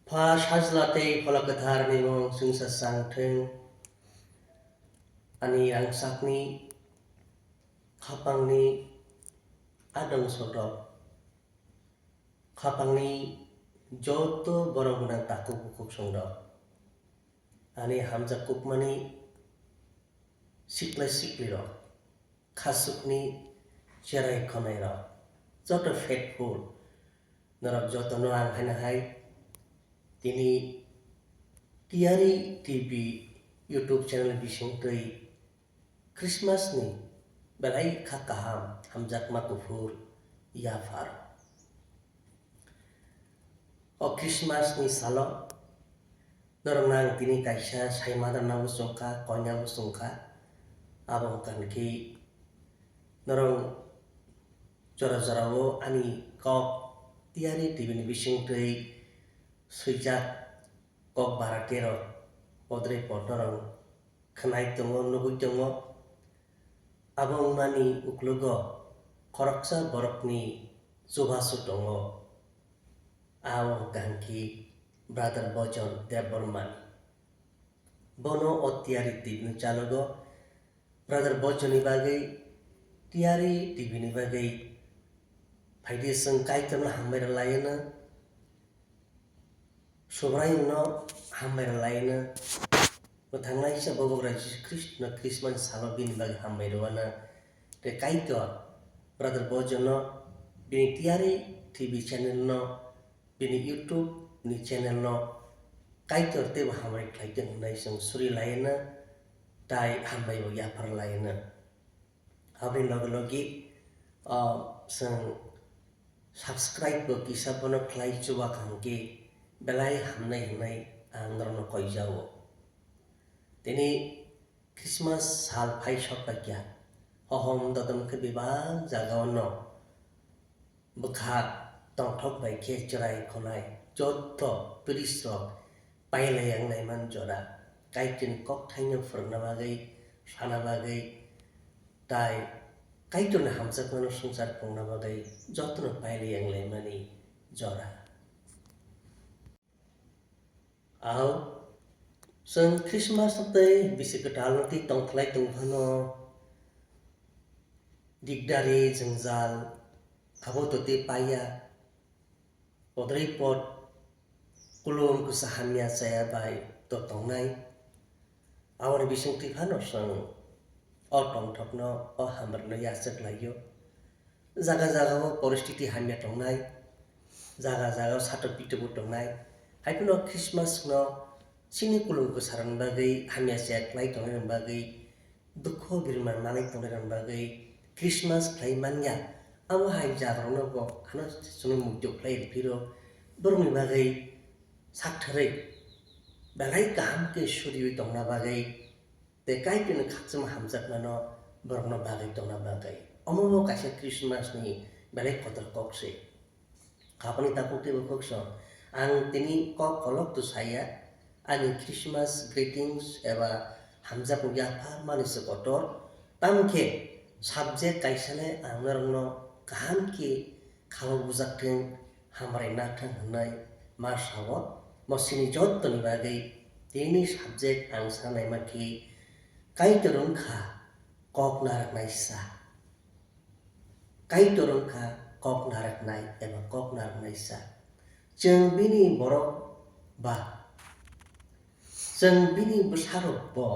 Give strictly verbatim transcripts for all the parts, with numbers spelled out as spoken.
Pha Sajla tei Phola Kwtharni mung chwngsa chang thung. Ani rangchakni khapangni adong sokrok, khapangni joto borok gwnang takhuk bukhuk songrok, ani hamjak kukmani sikla siklirok, khasukni cherai khwnairok, joto faithful norok jotono ang haino hai tini Tiyari T V YouTube channel bisingtwi Christmas ni belai kha kaham hamjakma kuphur yaphar. O Christmas ni salo norokno ang tini kaisa sai madanna bo chwngkha, koina bo chwngkha. Abo wngkha hwnkhe norok jora jorao ani kok Tiyari T V ni bisingtwi swijak kok bara terok podrei pod norok khwnai tongo, nugui tongo. Abo wngmani uklogo khoroksa borokni chubachu tongo. Abo wngkha hwnkhe Brother Bojon Debbarmani. Bono o Tiyari T V ni chalogo Brother Bojoni bagwi, Tiyari T V ni bagwi phaidi chwng Kaitorno hambai rwlaino. Subraiyungno hambai rwlaino. Mwthangnaisa Bubagra Jisu Khristono Christmas salo bini bagwi hambai rwano. Tei Kaitor Brother Bojono bini Tiyari T V channel no, bini YouTube ni channel no Kaitor teibo hambai khlai tong hwnwi chwng suri laino, tai hambai bo yaphar laino. Aboni loge loge, o, chwng subscribe bo kisa bono khlai chuba kha hwnkhe belai hamnai hwnwi ang norokno koijago. Tini Christmas sal phai sok paikha, hohom dodom khe bebak jagao no bwkha tongthok bai khe chwrai khwnai joto priest rok pailai yang naiman jora, Kaitorni kokthaino phwrwngna bagwi, sana bagwi, tai Kaitorni hamjakmano swngchar phunukna bagwi jotono pailai yang laimani jora. Au, chwng Christmas tei bisi kwtalno twi tongphlai tong phano, dikdari, jwngjal, abo to tei paiya. Podrei pod, kulum kwsa hamya chaya bai to tongnai. Aboni bisingtwi phano chwng o tongthokno, o hamrwkno yachak lai-o. Jaga jagao poristiti hamya tongnai, jaga jagao satok pitobo tongnai. Hai phano Christmas no chini kulum kwsarokni bagwi hamya chaya khlai tongnai bagwi dukho birman manwi tongnairokni bagwi Christmas khlai manya, abo hai jagarokno bo ano chwngno muitu khlai rw phiro, borokni bagwi sakthwrwi belai kaham khe suriui tongna bagwi tei Kaitorni khakchangma hamjakmano borokno bagwi tongna bagwi. Omo bo kaisa Christmas ni belai kotor kok se. Aboni tabuk teibo kok song, ang tini kok kolok tu saya, ani Christmas greetings eba hamjakmung yapharmani se kotor, tamkhe subject kaisa le ang norokno kaham khe khawa bujak thung, hambai nathang hwnwi ma sao. Mo sini jottoni bagwi tini subject ang sanaima khe Kaitor wngkha kok narwknaisa. Kaitor wngkha kok narwknai eba kok narwknaisa. Chwng bini borok ba chwng bini bwsarok bo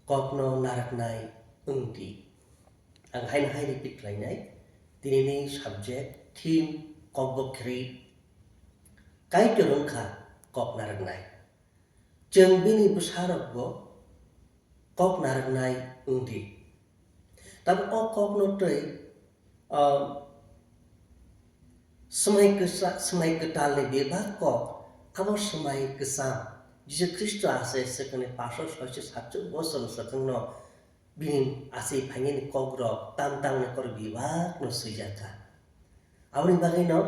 kokno narwknai wng di. Ang haino hai repeat khlainai, tinini subject, theme, kokbo khri, Kaitor wngkha kok narwknai. Chwng bini bwsarokbo kok narwknai wng di. Tabuk o kokno twi, um, swmai kwsa-, swmai kwtalni bebak kok, abo swmai kwcham Jisu Khristo achai swkangni paso soiso satchuk bochorni swkangno bini achai phainani kokrok tang tangni kok bebakno swijakha. Aboni bagwino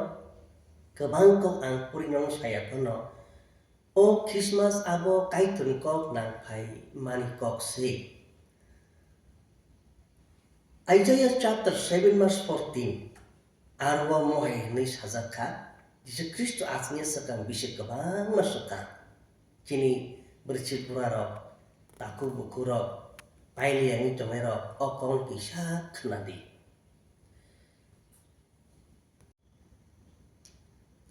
kwbang kok ang purino saya phano, o Christmas abo Kaitorni kok nang phai mani kok se. Isaiah chapter seven verse fourteen, aro mohai hwnwi sajak kha, Jisu Khristo aswkni swkang bisi kwbangma swkang. Chini bwrwi burarok, takhuk bukhurok, pailiyani tongnairok o kokno kisa khna di.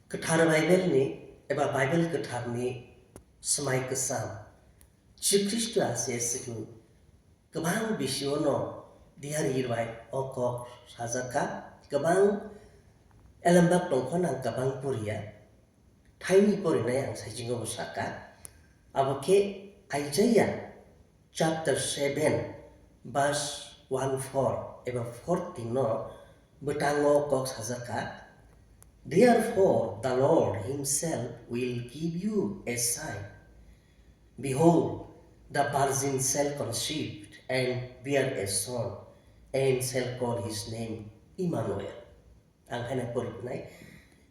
Kwthar Bible ni eba Bible Kwtharni swmai kwcham Jisu Khristo aswkni kwbang bisio no diyar yirbai o kok sajak kha. Kwbang elembak tongkha nang kwbang poriya. Thaini porinai ang saichungo bo sakha. Abo khe Isaiah chapter seven verse one four eba fourteen no bwtango kok sajak kha. Therefore the Lord himself will give you a sign. Behold, the virgin shall conceive and bear a son, and shall call his name Emmanuel. Ang haino porinai.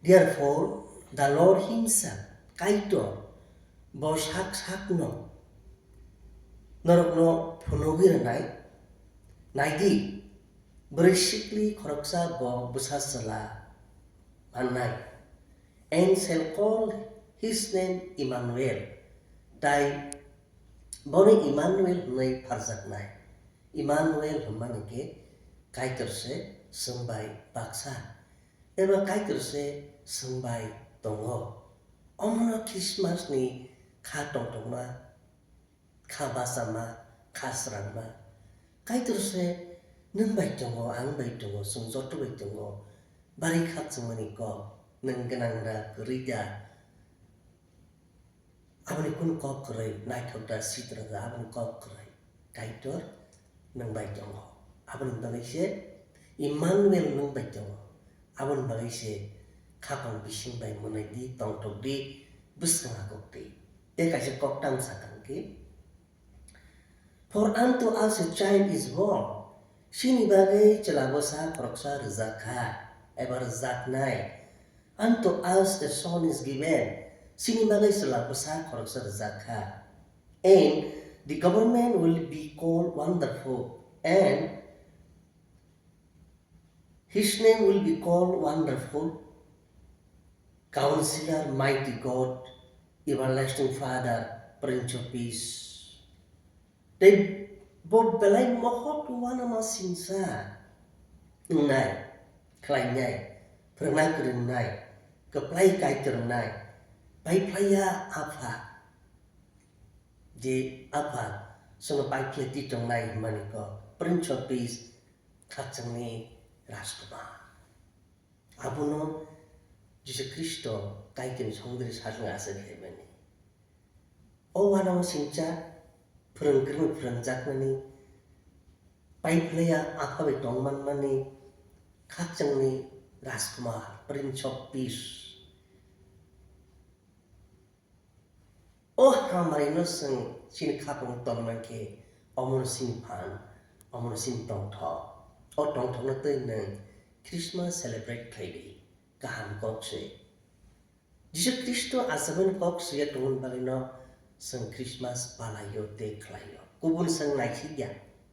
Therefore, the Lord himself, Kaitor, bo sak sakno norokno phunugwi rwnai. Naidi, bwrwi sikli khoroksa bo bwsa chwla mannai. And shall call his name Emmanuel. Tai bono Emmanuel hwnwi pharjaknai. Emmanuel hwnmani khe Kaitor se chwng bai baksa, eba Kaitor se chwng bai tongo. Omono Christmas ni kha tongthokma, kha bachama, kha srangma. Kaitor se nwng bai tongo, ang bai tongo, chwng joto bai tongo. Bari khakchangmani kok, nwng gwnang da, kwrwi da, aboni kunu kok kwrwi, naithok da, sitra da, aboni kok kwrwi. Kaitor nwng bai tongo. Aboni bagwi se Emmanuel nwng bai tongo. Aboni bagwi se khapang bising bai mwnwi di, tongthok di, bwskango kok di. Tei kaisa kok tang sakang khe, For unto us a child is born. Chini bagwi chwla bwsa khoroksa rwjak kha, eba rwjaknai. Unto us a son is given. Chini bagwi chwla bwsa khoroksa rwjak kha. And the government will be called Wonderful, and his name will be called Wonderful, Counselor, Mighty God, Everlasting Father, Prince of Peace. Tei bo belai mohot uanama singsa wngnai, khlainai, phrwngna kwrwngnai, kwplai kaitor wngnai, paiphlaiya Apha, je Apha chwngno paiphlai twi tongnai hwnmani kok, Prince of Peace, khakchangni Rajkumar. Abono Jisu Khristo Kaitorni songdiri sajwk aswk khlaimani. O uanama singcha phrwng kwrwngwi phrwngjaknani, paiphlaiya Apha bai tong manmani, khakchangni Rajkumar, Prince of Peace. O hamari no chwng chini khapang tong mankhe, omono chini phan, omono chini tongthok. O tongthokno twi nwng Christmas celebrate khlai di, kaham kok se. Jisu Khristo aswkmani kok swiya tongmani bagwino chwng Christmas palaio tei khlaio. Kubun chwng naisik ya,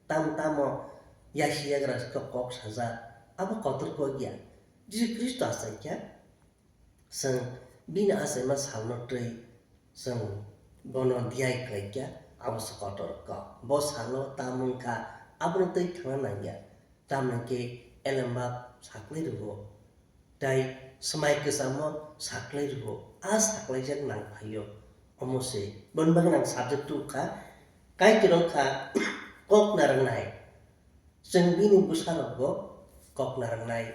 tamo tamo yasi yagra kok sajak, abo kotor kok ya. Jisu Khristo achaikha, chwng bini achaima salno twi chwng bono diyai khlaikha, abo se kotor kok. Bo salo tamo wngkha, abono twi thangna nangya. Tamni khe elembak saklai rwo, tei swmai kwchamo saklai rwo, a saklaijak nang phaio. Omo se, boni bagwi nang subject two kha, Kaitor wngkha kok narwknai. Chwng bini bwsarokbo kok narwknai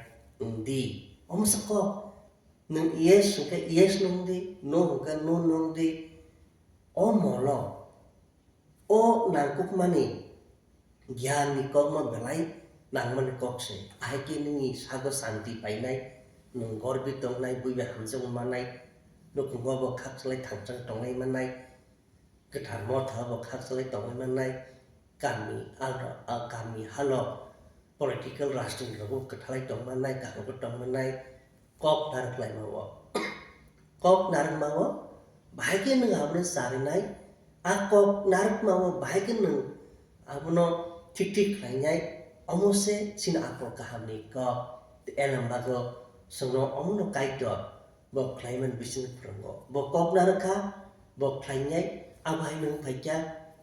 wng di. Omo se kok, nwng yes hwnkhe yes nung di, no hwnkhe no nung di. O molo, o nangkukmani giyanni kokno belai nangmani kok se. Ahai khe nini sago santi painai, nwng gorbi tongnai, buibai hamjakma manai, nukhungo bo khakchalai thangchang tongnai manai, kwthar motha bo khakchalai tongnai manai, kami, al-, a-, kami halo political rajniti rok kwthalai tongmannai, kaham khe tongmannai, kok narwk laimao. Kok narwkmao, bahai khe nwng abono charinai, a kok narwkmao bahai khe nwng abono thik thik khlainai, omo se chini apor kahamni kok. Elem bago chwngno omono Kaitor Bo khlaimani bisingni phwrwngo. Bo kok narwkha, bo khlainai, abo hai nwng phaikha,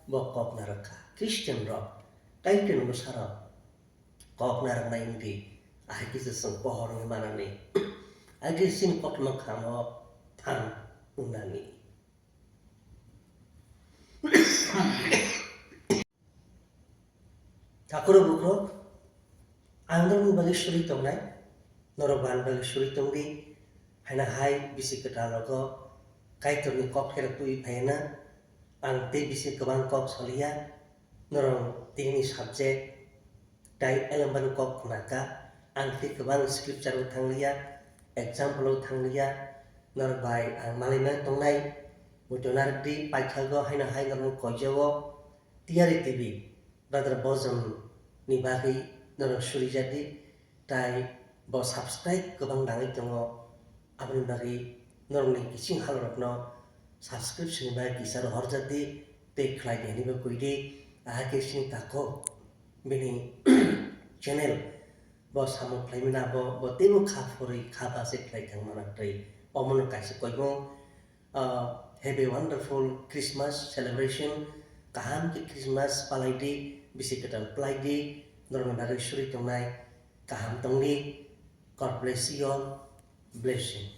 bo kok narwkha. Christian rok, Kaitorni bwsarok kok narwknai wngdi, ahai kisa chwng pohor wngwi manani. Age chini koktwma khamo phan wngnani. Takuro bukrok, ang norokni bagwi suri tongnai, norok bo ani bagwi suri tongdi, haino hai bisi kwtal rogo Kaitorni kok kherok twi phaina, ang tei bisi kwbang kok soliya, norok tini subject, Tai elembani kok khna kha, ang tei kwbang scripture-o thangliya, example-o thangliya, norok bai ang malaina tongnai, muitu narwkdi, paithago haino hai norokno koijago, T R A T V, Brother Bojom ni bagwi norok surijakdi, tai bo subscribe kwbang nangwi tongo, aboni bagwi norokni kiching halrokno subscription bai kisa rohorjakdi, tei khlai di hinwi bo koi di, ahai khe chini takhuk bini channel bo samung khlaimani abo bo teibo kha phurwi kha bache khlai thangmana tei omono kaisa koimung, ah, have a wonderful Christmas celebration, kaham khe Christmas palai di, bisi kwtal palai di, norokni bagwi suri tongnai kaham tongdi, God bless you all, blessing.